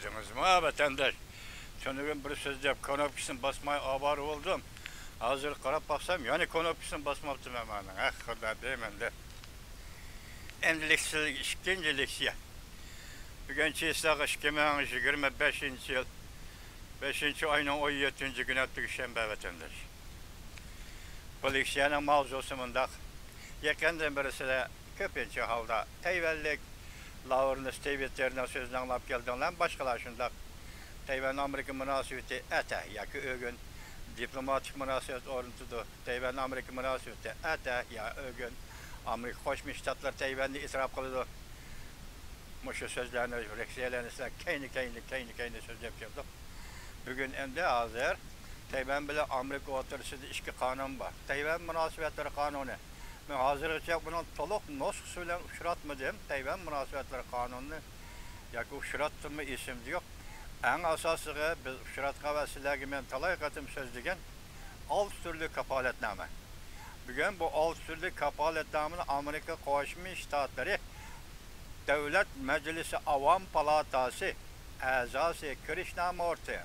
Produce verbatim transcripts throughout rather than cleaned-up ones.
كۆردىڭىزمۇ، ۋەتەنداش؟ تۈنۈگۈن بىر سۆز دەپ، كۇنۇپكىسىنى باسماي ئاۋارە بولدۇم. ھازىر قاراپ باقسام، يەنە كۇنۇپكىسىنى باسماپتىمەن مانا. ھە، خۇدا دەيمەن-دە. ئەمدى لېكسىيە، ئىككىنچى لېكسىيە. بۈگۈن چىسلاغا ئىككى مىڭ يىگىرمە بەشىنچى يىل، بەشىنچى ئاينىڭ ئون يەتتىنچى كۈنى، ئەتىگۈن شەنبە، ۋەتەنداش. بۇ لېكسىيەنىڭ ماۋزۇسى مۇنداق. يېقىندىن بېرى سىلەر كۆپىنچە ھالدا تەيۋەنلىك لاۋرېنس تىۋېتتېرنىڭ سۆزىنى ئاڭلاپ كەلدىڭلارمۇ؟ باشقىلار شۇنداق. تەيۋەن ئامېرىكا مۇناسىۋىتى ئەتە ياكى ئۆگۈن دىپلوماتىك مۇناسىۋەت ئورنىتىدۇ. تەيۋەن ئامېرىكا مۇناسىۋىتى ئەتە يا ئۆگۈن ئامېرىكا قوشما شتاتلىرى تەيۋەننى ئېتىراپ قىلىدۇ. مۇشۇ سۆزلەرنى، لېكسىيەلەرنى سىلەر كەينى-كەينى، كەينى-كەينى سۆزلەپ كەلدۇق. بۈگۈن ئەمدى ھازىر تەيۋەن بىلەن ئامېرىكا ئوتتۇرىسىدا ئىككى قانۇن بار. تەيۋەن مۇناسىۋەتلىرى قانۇنى. مەن ھازىرغىچە بۇنىڭ تولۇق نۇسخىسى بىلەن ئۇچراتمىدىم. تەيۋەن مۇناسىۋەتلىرى قانۇنىنى ياكى ئۇچراتتىممۇ ئېسىمدە يوق. ئەڭ ئاساسلىقى، بىز ئۇچراتقان ۋە سىلەرگە مەن تالاي قېتىم سۆزلىگەن ئالتە تۈرلۈك كاپالەتنامە. بۈگۈن بۇ ئالتە تۈرلۈك كاپالەتنامىنى ئامېرىكا قوشما شتاتلىرى دۆلەت مەجلىسى ئاۋام پالاتاسى ئەزاسى كرىشنامۇرتى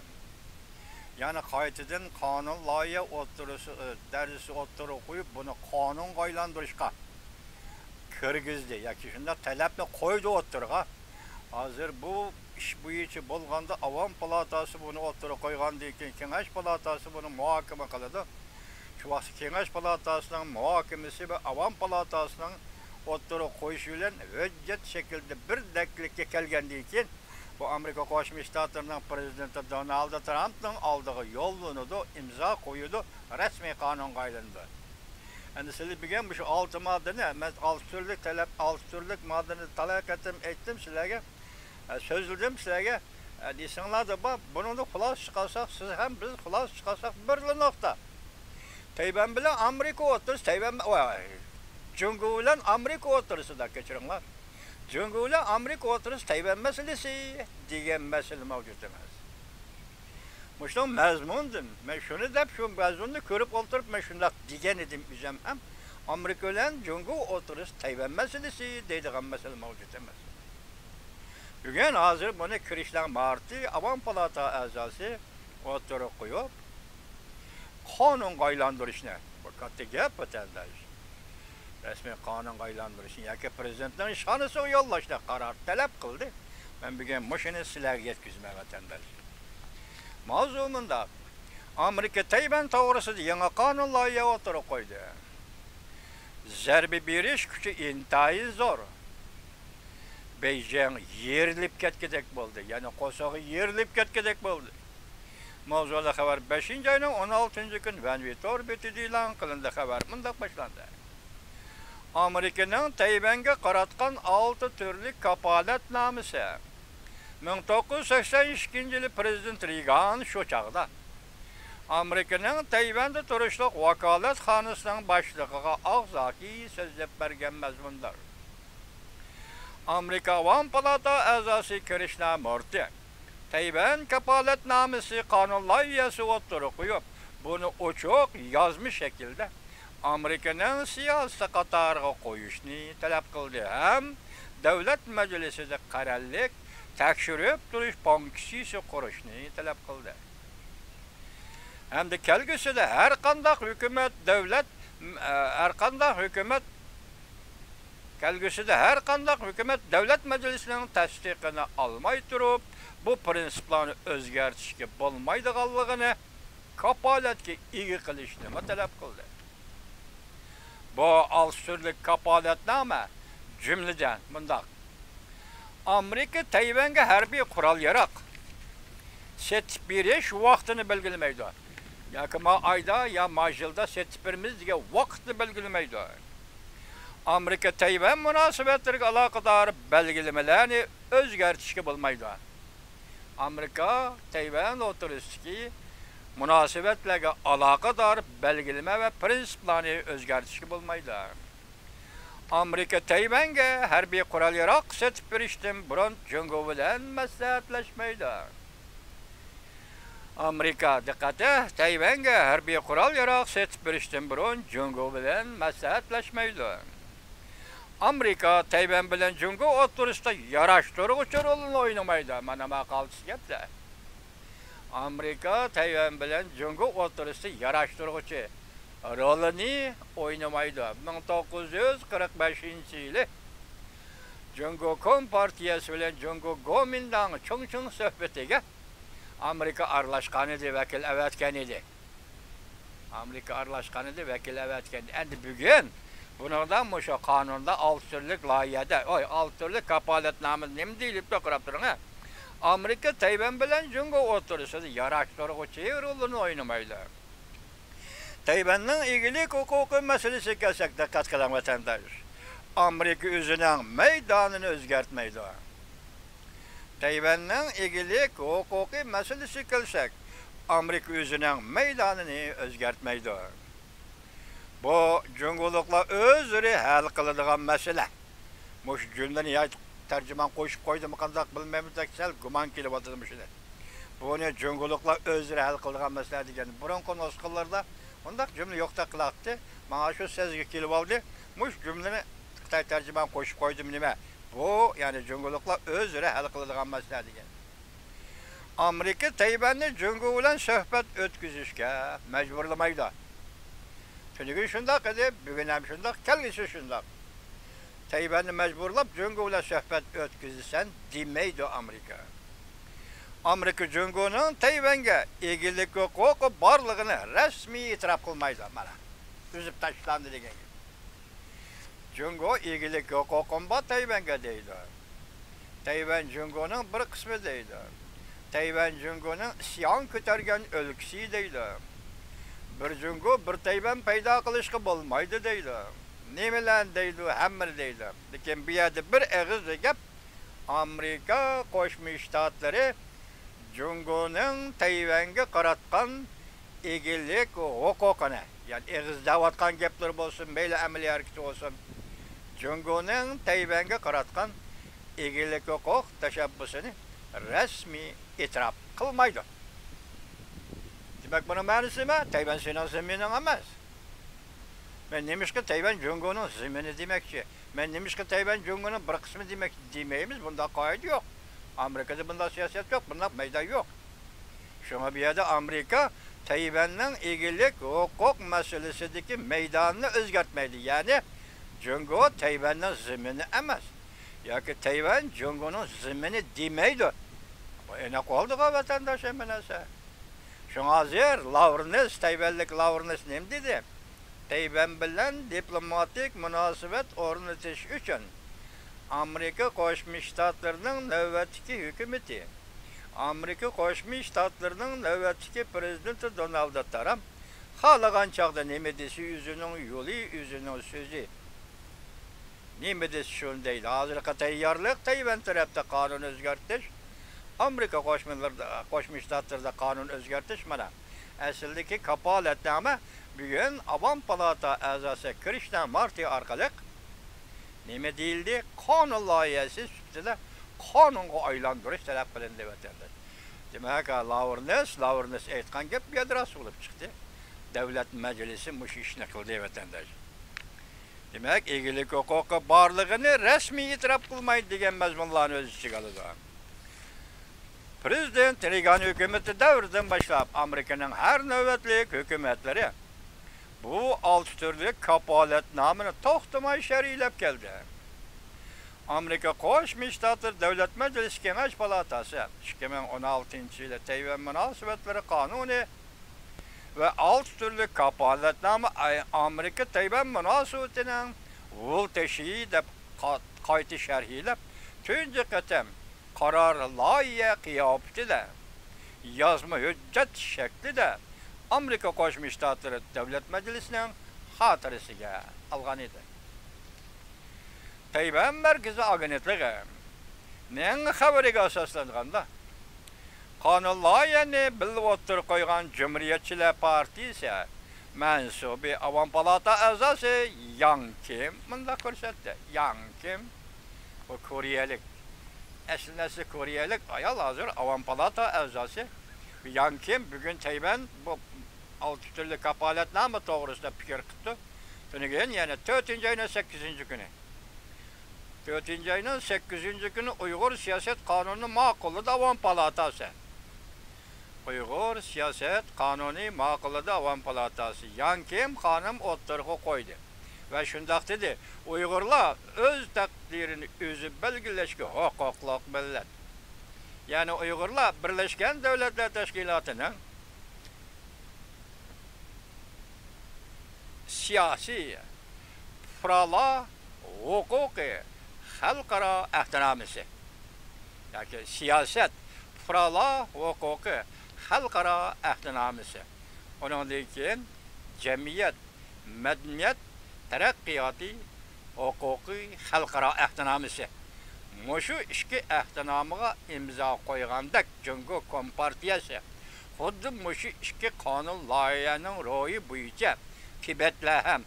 يەنە قايتىدىن قانۇن لايىھە ئوتتۇرىسى، دەرىجىسى ئوتتۇرىغا قويۇپ، بۇنى قانۇنغا ئايلاندۇرۇشقا كىرگۈزدى ياكى شۇنداق تەلەپنى قويدى ئوتتۇرىغا. ھازىر بۇ ئىش بويىچە بولغاندا، ئاۋام پالاتاسى بۇنى ئوتتۇرىغا قويغاندىن كېيىن، كېڭەش پالاتاسى بۇنى مۇھاكىمە قىلىدۇ. شۇ ۋاقىتتا كېڭەش پالاتاسىنىڭ مۇھاكىمىسى ۋە ئاۋام پالاتاسىنىڭ ئوتتۇرىغا قويۇشى بىلەن ھۆججەت شەكلىدە بىر دەكلىككە كەلگەندىن كېيىن، بۇ ئامېرىكا قوشما شتاتلىرىنىڭ پرېزىدېنتى دونالد ترامپنىڭ ئالدىغا يوللىنىدۇ، ئىمزا قويىدۇ، رەسمىي قانۇنغا ئايلىنىدۇ. ئەمدى سىلەر بۈگۈن مۇشۇ ئالتە ماددىنى، مەن ئالتە تۈرلۈك تەلەپ، ئالتە تۈرلۈك ماددىنى تالاي قېتىم ئېيتتىم سىلەرگە، ئە، سۆزلىدىم سىلەرگە، ئە، دېسەڭلار دەپ بار. بۇنىڭدىن خۇلاسە چىقارساق، سىز ھەم بىز خۇلاسە چىقارساق، بىرلا نۇقتا. تەيۋەن بىلەن ئامېرىكا ئوتتۇرىسى، تەيۋەن، ۋاي، جۇڭگو بىلەن ئامېرىكا ئوتتۇرىسىدا، كەچۈرۈڭلار، جۇڭگو بىلەن ئامېرىكا ئوتتۇرىسى تەيۋەن مەسىلىسى دېگەن مەسىلە مەۋجۇت ئەمەس. مۇشۇنىڭ مەزمۇنىدىن، مەن شۇنى دەپ، شۇ مەزمۇننى كۆرۈپ ئولتۇرۇپ، مەن شۇنداق دېگەن ئىدىم ئۆزۈم ھەم، ئامېرىكا بىلەن جۇڭگو ئوتتۇرىسى تەيۋەن مەسىلىسى دەيدىغان مەسىلە مەۋجۇت ئەمەس. بۈگۈن ھازىر بۇنى كرىشنامۇرتى، ئاۋام پالاتا ئەزاسى ئوتتۇرىغا قويۇپ، قانۇنغا ئايلاندۇرۇشنى، بۇ كاتتا گەپ، ۋەتەنداش. رەسمىي قانۇنغا ئايلاندۇرۇشنى ياكى پرېزىدېنتنىڭ ئىشخانىسىغا يوللاشنى قارار تەلەپ قىلدى. مەن بۈگۈن مۇشۇنى سىلەرگە يەتكۈزىمەن، ۋەتەنداش. ماۋزۇ مۇنداق. ئامېرىكا تەيۋەن توغرىسىدا يېڭى قانۇن لايىھە ئوتتۇرىغا قويدى. زەربە بېرىش كۈچى ئىنتايىن زور. بېيجىڭ يېرىلىپ كەتكۈدەك بولدى، يەنى قورسىقى يېرىلىپ كەتكۈدەك بولدى. ماۋزۇلۇق خەۋەر بەشىنچى ئاينىڭ ئون ئالتىنچى كۈنى ۋەنۋى تور بېتىدە ئېلان قىلىندى. خەۋەر مۇنداق باشلاندى. ئامېرىكىنىڭ تەيۋەنگە قاراتقان ئالتە تۈرلۈك كاپالەتنامىسى. مىڭ توققۇز يۈز سەكسەن ئىككىنچى يىلى پرېزىدېنت رېيگان شۇ چاغدا ئامېرىكىنىڭ تەيۋەندە تۇرۇشلۇق ۋاكالەتخانىسىنىڭ باشلىقىغا ئاغزاكى سۆزلەپ بەرگەن مەزمۇندۇر. ئامېرىكا ئاۋام پالاتا ئەزاسى كرىشنامۇرتى تەيۋەن كاپالەتنامىسى قانۇن لايىھەسى ئوتتۇرىغا قويۇپ، بۇنى ئوچۇق يازما شەكىلدە ئامېرىكىنىڭ سىياسىتى قاتارىغا قويۇشنى تەلەپ قىلدى ھەم دۆلەت مەجلىسىدە قەرەللىك تەكشۈرۈپ تۇرۇش فۇنكسىيىسى قۇرۇشنى تەلەپ قىلدى. ھەمدە كەلگۈسىدە ھەر قانداق ھۆكۈمەت دۆلەت، ھەر قانداق ھۆكۈمەت، كەلگۈسىدە ھەر قانداق ھۆكۈمەت دۆلەت مەجلىسىنىڭ تەستىقىنى ئالماي تۇرۇپ، بۇ پىرىنسىپلارنى ئۆزگەرتىشكە بولمايدىغانلىقىنى كاپالەتكە ئىگە قىلىشنىمۇ تەلەپ قىلدى. بۇ ئالتە تۈرلۈك كاپالەتنامە، جۈملىدىن، مۇنداق. ئامېرىكا تەيۋەنگە ھەربىي قورال-ياراغ سېتىپ بېرىش ۋاقتىنى بەلگىلىمەيدۇ. ياكى ما ئايدا يا ما يىلدا سېتىپ بېرىمىز دېگەن ۋاقىتنى بەلگىلىمەيدۇ. ئامېرىكا تەيۋەن مۇناسىۋەتلىرىگە ئالاقىدار بەلگىلىمىلەرنى ئۆزگەرتىشكە بولمايدۇ. ئامېرىكا تەيۋەن ئوتتۇرىسىدىكى مۇناسىۋەتلەرگە ئالاقىدار بەلگىلىمە ۋە پىرىنسىپلارنى ئۆزگەرتىشكە بولمايدۇ. ئامېرىكا تەيۋەنگە ھەربىي قورال-ياراغ سېتىپ بېرىشتىن بۇرۇن جۇڭگو بىلەن مەسلىھەتلەشمەيدۇ. ئامېرىكا، دىققەت، تەيۋەنگە ھەربىي قورال-ياراغ سېتىپ بېرىشتىن بۇرۇن جۇڭگو بىلەن مەسلىھەتلەشمەيدۇ. ئامېرىكا تەيۋەن بىلەن جۇڭگو ئوتتۇرىسىدا ياراشتۇرغۇچى رولىنى ئوينىمايدۇ. مانا ماقالىدىكى گەپلەر. ئامېرىكا تەيۋەن بىلەن جۇڭگو ئوتتۇرىسىدا ياراشتۇرغۇچى رولىنى ئوينىمايدۇ. مىڭ توققۇز يۈز قىرىق بەشىنچى يىلى جۇڭگو كومپارتىيەسى بىلەن جۇڭگو گومىنداڭ چۇڭچىڭ سۆھبىتىگە ئامېرىكا ئارىلاشقانىدى، ۋەكىل ئەۋەتكەنىدى. ئامېرىكا ئارىلاشقانىدى، ۋەكىل ئەۋەتكەن. ئەمدى بۈگۈن بۇنىڭدا مۇشۇ قانۇندا ئالتە تۈرلۈك لايىھەدە، ئوي، ئالتە تۈرلۈك كاپالەتنامىدا نېمە دېيىلىپتۇ، قاراپ تۇرۇڭ، ھە. ئامېرىكا تەيۋەن بىلەن جۇڭگو ئوتتۇرىسىدا ياراشتۇرغۇچى رولىنى ئوينىمايدۇ. تەيۋەننىڭ ئىگىلىك ھوقۇقى مەسىلىسىگە كەلسەك، دىققەت قىلىڭ، ۋەتەنداش. ئامېرىكا ئۆزىنىڭ مەيدانىنى ئۆزگەرتمەيدۇ. تەيۋەننىڭ ئىگىلىك ھوقۇقى مەسىلىسىگە كەلسەك، ئامېرىكا ئۆزىنىڭ مەيدانىنى ئۆزگەرتمەيدۇ. بۇ جۇڭگولۇقلار ئۆزلىرى ھەل قىلىدىغان مەسىلە. مۇشۇ جۈملىنى يا تەرجىمان قوشۇپ قويدىمۇ قانداق بىلمەيمەن، سەل گۇمان كېلىۋاتىدۇ مۇشۇنى. بۇنى جۇڭگولۇقلار ئۆزلىرى ھەل قىلىدىغان مەسىلە دېگەن. بۇرۇنقى نۇسخىلاردا ئۇنداق جۈملە يوقتەك قىلاتتى. ماڭا شۇ سەزگۈ كېلىۋالدى. مۇشۇ جۈملىنى خىتاي تەرجىمان قوشۇپ قويدىمۇ نېمە؟ بۇ، يەنى جۇڭگولۇقلار ئۆزلىرى ھەل قىلىدىغان مەسىلە دېگەن. ئامېرىكا تەيۋەننى جۇڭگو بىلەن سۆھبەت ئۆتكۈزۈشكە مەجبۇرلىمايدۇ. تۈنۈگۈن شۇنداق ئىدى، بۈگۈن ھەم شۇنداق، كەلگۈسى شۇنداق. تەيۋەننى مەجبۇرلاپ جۇڭگو بىلەن سۆھبەت ئۆتكۈزىسەن دېمەيدۇ ئامېرىكا. ئامېرىكا جۇڭگونىڭ تەيۋەنگە ئىگىلىك ھوقۇقى بارلىقىنى رەسمىي ئېتىراپ قىلمايدۇ، مانا، ئۈزۈپ تاشلاندى دېگەن گەپ. جۇڭگو ئىگىلىك ھوقۇقۇم بار تەيۋەنگە دەيدۇ. تەيۋەن جۇڭگونىڭ بىر قىسمى دەيدۇ. تەيۋەن جۇڭگونىڭ ئىسيان كۆتەرگەن ئۆلكىسى دەيدۇ. بىر جۇڭگو، بىر تەيۋەن پەيدا قىلىشقا بولمايدۇ دەيدۇ. نېمىلەرنى دەيدۇ؟ ھەممىنى دەيدۇ. لېكىن بۇ يەردە بىر ئېغىز گەپ، ئامېرىكا قوشما شتاتلىرى جۇڭگونىڭ تەيۋەنگە قاراتقان ئىگىلىك ھوقۇقىنى، يەنى ئېغىز دەۋاتقان گەپلىرى بولسۇن، مەيلى ئەمەلىي ھەرىكىتى بولسۇن، جۇڭگونىڭ تەيۋەنگە قاراتقان ئىگىلىك ھوقۇق تەشەببۇسىنى رەسمىي ئېتىراپ قىلمايدۇ. دېمەك، بۇنىڭ مەنىسى نېمە؟ تەيۋەن سېنىڭ زېمىنىڭ ئەمەس. مەن نېمىشقا تەيۋەن جۇڭگونىڭ زېمىنى دېمەكچى؟ مەن نېمىشقا تەيۋەن جۇڭگونىڭ بىر قىسمى دېمەكچى دېمەيمىز؟ بۇنداق قائىدە يوق. ئامېرىكىدا بۇنداق سىياسەت يوق، بۇنداق مەيدان يوق. شۇڭا بۇ يەردە ئامېرىكا تەيۋەننىڭ ئىگىلىك ھوقۇق مەسىلىسىدىكى مەيدانىنى ئۆزگەرتمەيدۇ. يەنى جۇڭگو تەيۋەننىڭ زېمىنى ئەمەس ياكى تەيۋەن جۇڭگونىڭ زېمىنى دېمەيدۇ. بۇ ئېنىق بولدىغۇ، ۋەتەنداش، ھەممە نەرسە. شۇڭا ھازىر لاۋرېنس، تەيۋەنلىك لاۋرېنس نېمە دېدى؟ تەيۋەن بىلەن دىپلوماتىك مۇناسىۋەت ئورنىتىش ئۈچۈن ئامېرىكا قوشما شتاتلىرىنىڭ نۆۋەتتىكى ھۆكۈمىتى، ئامېرىكا قوشما شتاتلىرىنىڭ نۆۋەتتىكى پىرېزىدېنتى دونالد ترامپ خالىغان چاغدا نېمە دېسە، ئۆزىنىڭ يولى، ئۆزىنىڭ سۆزى. نېمە دېسە شۇنى دەيدۇ. ھازىرقى تەييارلىق تەيۋەن تەرەپتە قانۇن ئۆزگەرتىش، ئامېرىكا قوشمىلىرىدا، قوشما شتاتلىرىدا قانۇن ئۆزگەرتىش مانا. ئەسلىدىكى كاپالەتنامە بۈگۈن ئاۋام پالاتا ئەزاسى كرىشنا مارتى ئارقىلىق نېمە دېيىلدى؟ قانۇن لايىھەسى سۈپىتىدە قانۇنغا ئايلاندۇرۇش تەلەپ قىلىندى، ۋەتەنداش. دېمەك، لاۋرېنس، لاۋرېنس ئېيتقان گەپ بۇ يەردە راست بولۇپ چىقتى. دۆلەت مەجلىسى مۇشۇ ئىشنى قىلدى، ۋەتەنداش. دېمەك، ئىگىلىك ھوقۇقى بارلىقىنى رەسمىي ئېتىراپ قىلمايدۇ دېگەن مەزمۇنلارنى ئۆز ئىچىگە ئالىدۇ. پىرېزىدېنت رېيگان ھۆكۈمىتى دەۋرىدىن باشلاپ، ئامېرىكىنىڭ ھەر نۆۋەتلىك ھۆكۈمەتلىرى بۇ ئالتە تۈرلۈك كاپالەتنامىنى توختىماي شەرھلەپ كەلدى. ئامېرىكا قوشما شتاتلىرى دۆلەت مەجلىسى كېڭەش پالاتاسى ئىككى مىڭ ئون ئالتىنچى يىلى تەيۋەن مۇناسىۋەتلىرى قانۇنى ۋە ئالتە تۈرلۈك كاپالەتنامە ئامېرىكا تەيۋەن مۇناسىۋىتىنىڭ ۋولتېشى دەپ قا-، قايتا شەرھلەپ، تۇنجى قېتىم قارار لايىھە قىياپىتىدە، يازما ھۆججەت شەكلىدە ئامېرىكا قوشما شتاتلىرى دۆلەت مەجلىسىنىڭ خاتىرىسىگە ئالغان ئىدى. تەيۋەن مەركىزىي ئاگېنتلىقى نىڭ خەۋىرىگە ئاساسلانغاندا، قانۇن لايىھەنى بىللە ئوتتۇرىغا قويغان جۇمھۇرىيەتچىلەر پارتىيىسى مەنسۇبى ئاۋام پالاتا ئەزاسى ياڭ كىم مۇنداق كۆرسەتتى. ياڭ كىم، بۇ كورېيەلىك، ئەسلى نەسلى كورېيەلىك ئايال، ھازىر ئاۋام پالاتا ئەزاسى. ياڭ كىم بۈگۈن تەيۋەن بۇ ئالتە تۈرلۈك كاپالەتنامە توغرىسىدا پىكىر قىپتۇ. تۈنۈگۈن، يەنى تۆتىنچى ئاينىڭ سەككىزىنچى كۈنى تۆتىنچى ئاينىڭ سەككىزىنچى كۈنى ئۇيغۇر سىياسەت قانۇنىنى ماقۇللىدى ئاۋام پالاتاسى. ئۇيغۇر سىياسەت قانۇنى ماقۇللىدى ئاۋام پالاتاسى. ياڭ كىم خانىم ئوتتۇرىغا قويدى ۋە شۇنداق دېدى: «ئۇيغۇرلار ئۆز تەقدىرىنى ئۆزى بەلگىلەشكە ھوقۇقلۇق مىللەت.» يەنى ئۇيغۇرلار بىرلەشكەن دۆلەتلەر تەشكىلاتىنىڭ سىياسىي پۇقرالار ھوقۇقى خەلقئارا ئەھدىنامىسى ياكى سىياسەت پۇقرالار ھوقۇقى خەلقئارا ئەھدىنامىسى، ئۇنىڭدىن كېيىن جەمئىيەت مەدەنىيەت تەرەققىياتى ھوقۇقى خەلقئارا ئەھدىنامىسى، مۇشۇ ئىككى ئەھدىنامىغا ئىمزا قويغاندەك جۇڭگو كومپارتىيەسى خۇددى مۇشۇ ئىككى قانۇن لايىھەنىڭ روھى بويىچە تىبەتلەر ھەم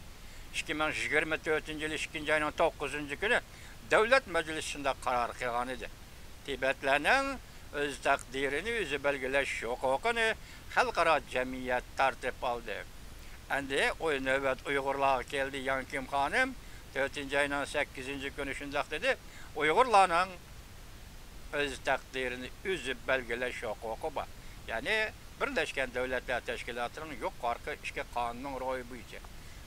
ئىككى مىڭ يىگىرمە تۆتىنچى يىل ئىككىنچى ئاينىڭ توققۇزىنچى كۈنى دۆلەت مەجلىسى شۇنداق قارار قىلغان ئىدى. تىبەتلەرنىڭ ئۆز تەقدىرىنى ئۆزى بەلگىلەش ھوقۇقىنى خەلقئارا جەمئىيەت تارتىپ ئالدى. ئەمدى ئۇ نۆۋەت ئۇيغۇرلارغا كەلدى. ياڭ كىم خانىم تۆتىنچى ئاينىڭ سەككىزىنچى كۈنى شۇنداق دېدى: «ئۇيغۇرلارنىڭ ئۆز تەقدىرىنى ئۆزى بەلگىلەش ھوقۇقى بار.» يەنى بىرلەشكەن دۆلەتلەر تەشكىلاتىنىڭ يۇقىرىقى ئىككى قانۇننىڭ روھى بويىچە.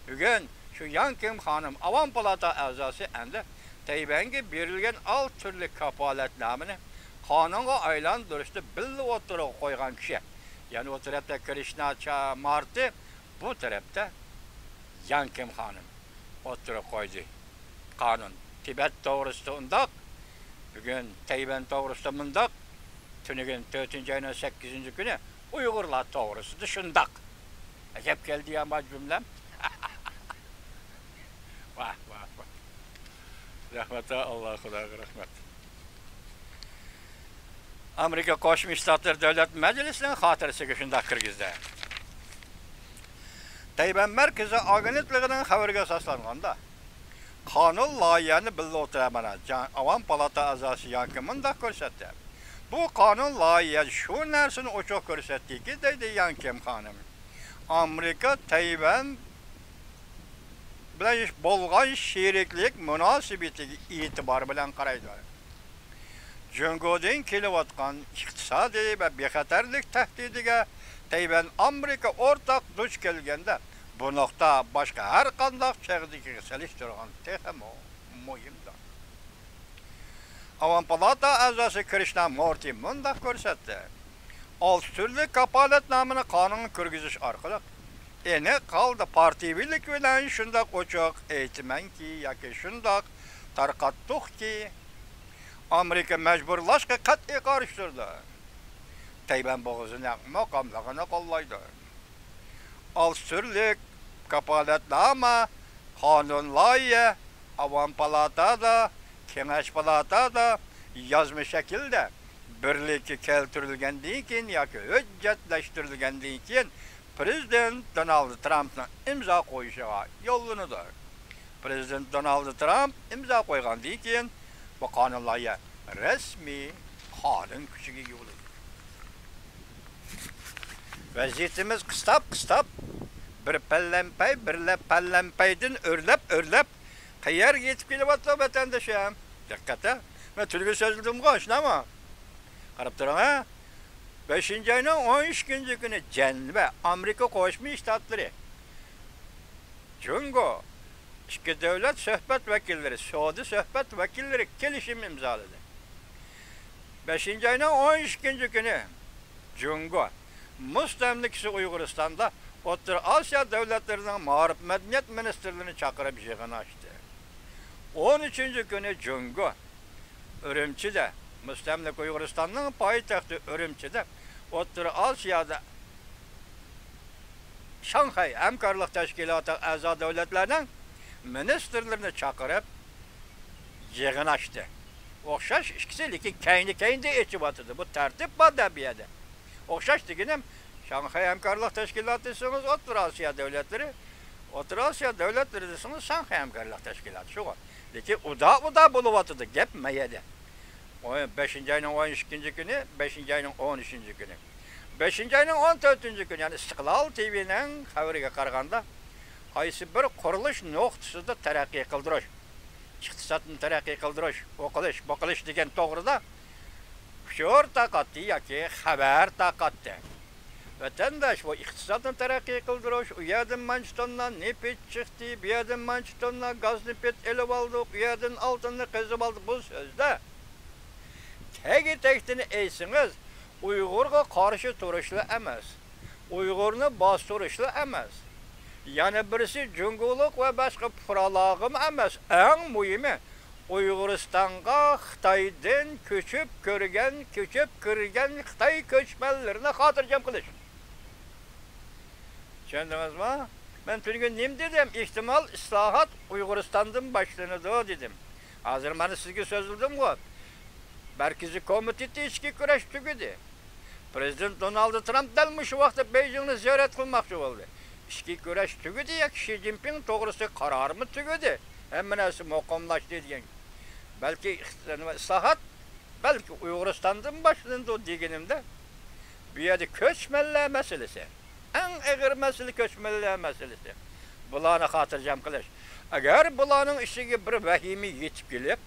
بۈگۈن شۇ ياڭ كىم خانىم ئاۋام پالاتا ئەزاسى ئەمدى تەيۋەنگە بېرىلگەن ئالتە تۈرلۈك كاپالەتنامىنى قانۇنغا ئايلاندۇرۇشتا بىللە ئوتتۇرىغا قويغان كىشى. يەنى ئۇ تەرەپتە كرىشنا چا مارتى، بۇ تەرەپتە ياڭ كىم خانىم ئوتتۇرىغا قويدى. قانۇن تىبەت توغرىسىدا ئۇنداق، بۈگۈن تەيۋەن توغرىسىدا مۇنداق، تۈنۈگۈن تۆتىنچى ئاينىڭ سەككىزىنچى كۈنى ئۇيغۇرلار توغرىسىدا شۇنداق. ئەجەب كەلدى يا ما جۈملەم. ۋاھ، ۋاھ، ۋاھ. رەھمەت، ئاللا، خۇداغا رەھمەت. ئامېرىكا قوشما شتاتلىرى دۆلەت مەجلىسىنىڭ خاتىرىسىگە شۇنداق كىرگۈزدى. تەيۋەن مەركىزىي ئاگېنتلىقىنىڭ خەۋىرىگە ئاساسلانغاندا، قانۇن لايىھەنى بىللە ئوتتۇرىغا مانا جاڭ-، ئاۋام پالاتا ئەزاسى ياڭ كىم مۇنداق كۆرسەتتى. بۇ قانۇن لايىھە شۇ نەرسىنى ئوچۇق كۆرسەتتىكى، دەيدۇ ياڭ كىم خانىم. ئامېرىكا تەيۋەن بىلەن بولغان شېرىكلىك مۇناسىۋىتىگە ئېتىبار بىلەن قارايدۇ. جۇڭگودىن كېلىۋاتقان ئىقتىسادىي ۋە بىخەتەرلىك تەھدىتىگە تەيۋەن ئامېرىكا ئورتاق دۇچ كەلگەندە، بۇ نۇقتا باشقا ھەر قانداق چاغدىكىگە سېلىشتۇرغاندا تېخىمۇ مۇھىمدۇر. ئاۋام پالاتا ئەزاسى كرىشنا مورتى مۇنداق كۆرسەتتى: «ئالتە تۈرلۈك كاپالەتنامىنى قانۇنغا كىرگۈزۈش ئارقىلىق ئېنىق ھالدا پارتىيىۋىلىك بىلەن شۇنداق ئوچۇق ئېيتىمەنكى ياكى شۇنداق تارقاتتۇقكى، ئامېرىكا مەجبۇرلاشقا قەتئىي قارشى تۇرىدۇ. تەيۋەن بوغۇزىنىڭ مۇقىملىقىنى قوللايدۇ.» ئالتە تۈرلۈك كاپالەتنامە، قانۇن لايىھە ئاۋام پالاتا، كېڭەش پالاتا يازما شەكىلدە بىرلىككە كەلتۈرۈلگەندىن كېيىن ياكى ھۆججەتلەشتۈرۈلگەندىن كېيىن پرېزىدېنت دونالد ترامپنىڭ ئىمزا قويۇشىغا يوللىنىدۇ. پرېزىدېنت دونالد ترامپ ئىمزا قويغاندىن كېيىن، بۇ قانۇن لايىھە رەسمىي قانۇن كۈچىگە ئىگە بولىدۇ. ۋەزىيىتىمىز قىستاپ-قىستاپ، بىر پەلەمپەي، بىرلە پەلەمپەيدىن ئۆرلەپ-ئۆرلەپ، قەيەرگە يېتىپ كېلىۋاتىدۇ، ۋەتەندىشىم؟ دىققەت، ھە؟ مەن تۈنۈگۈن سۆزلىدىمغۇ، شۇنداقمۇ؟ قاراپ تۇرۇڭ، ھە؟ بەشىنچى ئاينىڭ ئون ئىككىنچى كۈنى جەنۋە، ئامېرىكا قوشما شتاتلىرى، جۇڭگو، ئىككى دۆلەت سۆھبەت ۋەكىللىرى، سودا سۆھبەت ۋەكىللىرى كېلىشىم ئىمزالىدى. بەشىنچى ئاينىڭ ئون ئىككىنچى كۈنى جۇڭگو مۇستەملىكىسى ئۇيغۇرىستاندا ئوتتۇرا ئاسىيا دۆلەتلىرىنىڭ مائارىپ، مەدەنىيەت مىنىستىرلىرىنى چاقىرىپ يىغىن ئاچتى. ئون ئۈچىنچى كۈنى جۇڭگو ئۈرۈمچىدە، مۇستەملىكە ئۇيغۇرىستاننىڭ پايتەختى ئۈرۈمچىدە ئوتتۇرا ئاسىيادا شاڭخەي ھەمكارلىق تەشكىلاتىغا ئەزا دۆلەتلەرنىڭ مىنىستىرلىرىنى چاقىرىپ يىغىن ئاچتى. ئوخشاش ئىككىسى، لېكىن كەينى-كەينىدە ئېچىۋاتىدۇ. بۇ تەرتىپ بار-دە بۇ يەردە. ئوخشاش دېگىنىم، شاڭخەي ھەمكارلىق تەشكىلاتى دېسىڭىز ئوتتۇرا ئاسىيا دۆلەتلىرى، ئوتتۇرا ئاسىيا دۆلەتلىرى دېسىڭىز شاڭخەي ھەمكارلىق تەشكىلاتى شۇغۇ. لېكىن ئۇدا-ئۇدا بولۇۋاتىدۇ گەپ ما يەردە. ئون، بەشىنچى ئاينىڭ ئون ئىككىنچى كۈنى، بەشىنچى ئاينىڭ ئون ئۈچىنچى كۈنى، بەشىنچى ئاينىڭ ئون تۆتىنچى كۈنى، يەنى ئىستىقلال تىۋىنىڭ خەۋىرىگە قارىغاندا، قايسى بىر قۇرۇلۇش نۇقتىسىدا تەرەققىي قىلدۇرۇش، ئىقتىسادنى تەرەققىي قىلدۇرۇش، ئۇ قىلىش، بۇ قىلىش دېگەن توغرىدا ئۇچۇر تارقاتتى ياكى خەۋەر تارقاتتى. ۋەتەنداش، بۇ ئىقتىسادنى تەرەققىي قىلدۇرۇش، ئۇ يەردىن مانچە توننا نېفىت چىقتى، بۇ يەردىن مانچە توننا گاز نېفىت ئېلىۋالدۇق، ئۇ يەردىن ئالتۇننى قېزىۋالدۇق، بۇ سۆزلەر. تەگى تەكتىنى ئېيتسىڭىز، ئۇيغۇرغا قارشى تۇرۇشلا ئەمەس، ئۇيغۇرنى باستۇرۇشلا ئەمەس، يەنە بىرسى جۇڭگولۇق ۋە باشقا پۇقرالارغىمۇ ئەمەس، ئەڭ مۇھىمى ئۇيغۇرىستانغا خىتايدىن كۆچۈپ كىرگەن، كۆچۈپ كىرگەن خىتاي كۆچمەنلىرىنى خاتىرجەم قىلىش. چۈشەندىڭىزمۇ؟ مەن تۈنۈگۈن نېمە دېدىم؟ ئېھتىمال ئىسلاھات ئۇيغۇرىستاندىن باشلىنىدۇ دېدىم. ھازىر مانا سىزگە سۆزلىدىمغۇ. مەركىزىي كومىتېتى ئىچكى كۈرەش تۈگىدى. پىرېزىدېنت دونالد ترامپ دەل مۇشۇ ۋاقىتتا بېيجىڭنى زىيارەت قىلماقچى بولدى. ئىچكى كۈرەش تۈگىدى ياكى شى جىنپىڭ توغرىسىدىكى قارارمۇ تۈگىدى. ھەممە نەرسە مۇقىملاشتى دېگەن. بەلكى ئىقتىساد ۋە ئىسلاھات بەلكى ئۇيغۇرىستاندىن باشلىنىدۇ دېگىنىمدە، بۇ يەردە كۆچمەنلەر مەسىلىسى، ئەڭ ئېغىر مەسىلە كۆچمەنلەر مەسىلىسى. بۇلارنى خاتىرجەم قىلىش. ئەگەر بۇلارنىڭ ئىچىگە بىر ۋەھىمە يېتىپ كېلىپ،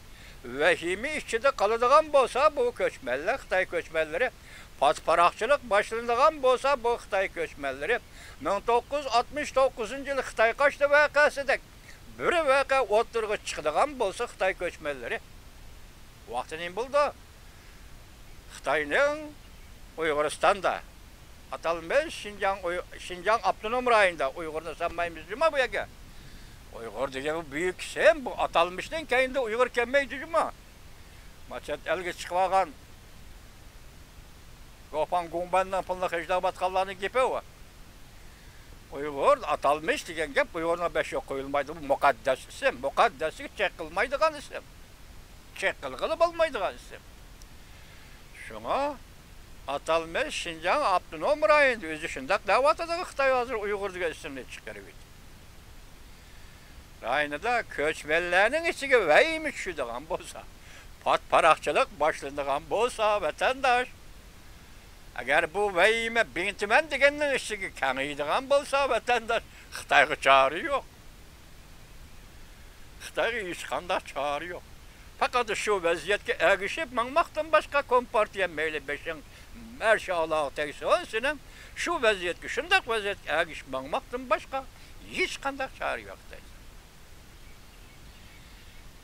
ۋەھىمە ئىچىدە قالىدىغان بولسا، بۇ كۆچمەنلەر، خىتاي كۆچمەنلىرى، پات-پاراقچىلىق باشلىنىدىغان بولسا، بۇ خىتاي كۆچمەنلىرى، مىڭ توققۇز يۈز ئاتمىش توققۇزىنچى يىل خىتاي قاچتى ۋەقەسىدەك بىر ۋەقە ئوتتۇرىغا چىقىدىغان بولسا، خىتاي كۆچمەنلىرى ۋاقتى نېمە بولىدۇ؟ خىتاينىڭ ئۇيغۇرىستاندا، ئاتالمىش شىنجاڭ ئۇي-، شىنجاڭ ئاپتونوم رايونىدا ئۇيغۇرنى سانمايمىز جۇما بۇ يەرگە. ئۇيغۇر دېگەن بۇ بۈيۈك ئىسىم، بۇ ئاتالمىشتىن كەينىدە ئۇيغۇر كەلمەيدۇ جۇما. ما چەت ئەلگە چىقىۋالغان گوپاڭ گۇڭبەننىڭ پۇلىنى خەجلەۋاتقانلارنىڭ گېپى ئۇ. ئۇيغۇر ئاتالمىش دېگەن گەپ ئۇيغۇرنىڭ بېشىغا قويۇلمايدۇ. بۇ مۇقەددەس ئىسىم. مۇقەددەسلىككە چەك قىلمايدىغان ئىسىم. چەك قىلغىلى بولمايدىغان ئىسىم. شۇڭا ئاتالمىش شىنجاڭ ئاپتونوم رايونىدا ئۆزى شۇنداق دەۋاتىدۇ، خىتاي ھازىر ئۇيغۇر دېگەن ئىسىمنى چىقىرىۋېتىپ. رايونىدا كۆچمەنلەرنىڭ ئىچىگە ۋەھىمە چۈشىدىغان بولسا، پات-پاراقچىلىق باشلىنىدىغان بولسا، ۋەتەنداش، ئەگەر بۇ ۋەھىمە بىڭتۈمەن دېگەننىڭ ئىچىگە كېڭىيىدىغان بولسا، ۋەتەنداش، خىتايغا چارە يوق. خىتايغا ھېچقانداق چارە يوق. پەقەت شۇ ۋەزىيەتكە ئەگىشىپ ماڭماقتىن باشقا، كومپارتىيە مەيلى بېشىڭ مەرشى ئالاغا تەگسۇن سېنىڭ، شۇ ۋەزىيەتكە، شۇنداق ۋەزىيەتكە ئەگىشىپ ماڭماقتىن باشقا ھېچقانداق چارە يوق دەيسەن.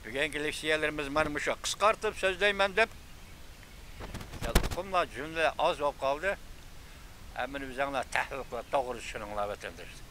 بۈگۈنكى لېكسىيەلىرىمىز مانا مۇشۇ، قىسقارتىپ سۆزلەيمەن دەپ، ئۇقۇملار، جۈملە ئاز بولۇپ قالدى. ھەممىنى ئۆزۈڭلار تەھلىل قىلىپ، توغرا چۈشىنىڭلار، ۋەتەنداشلار.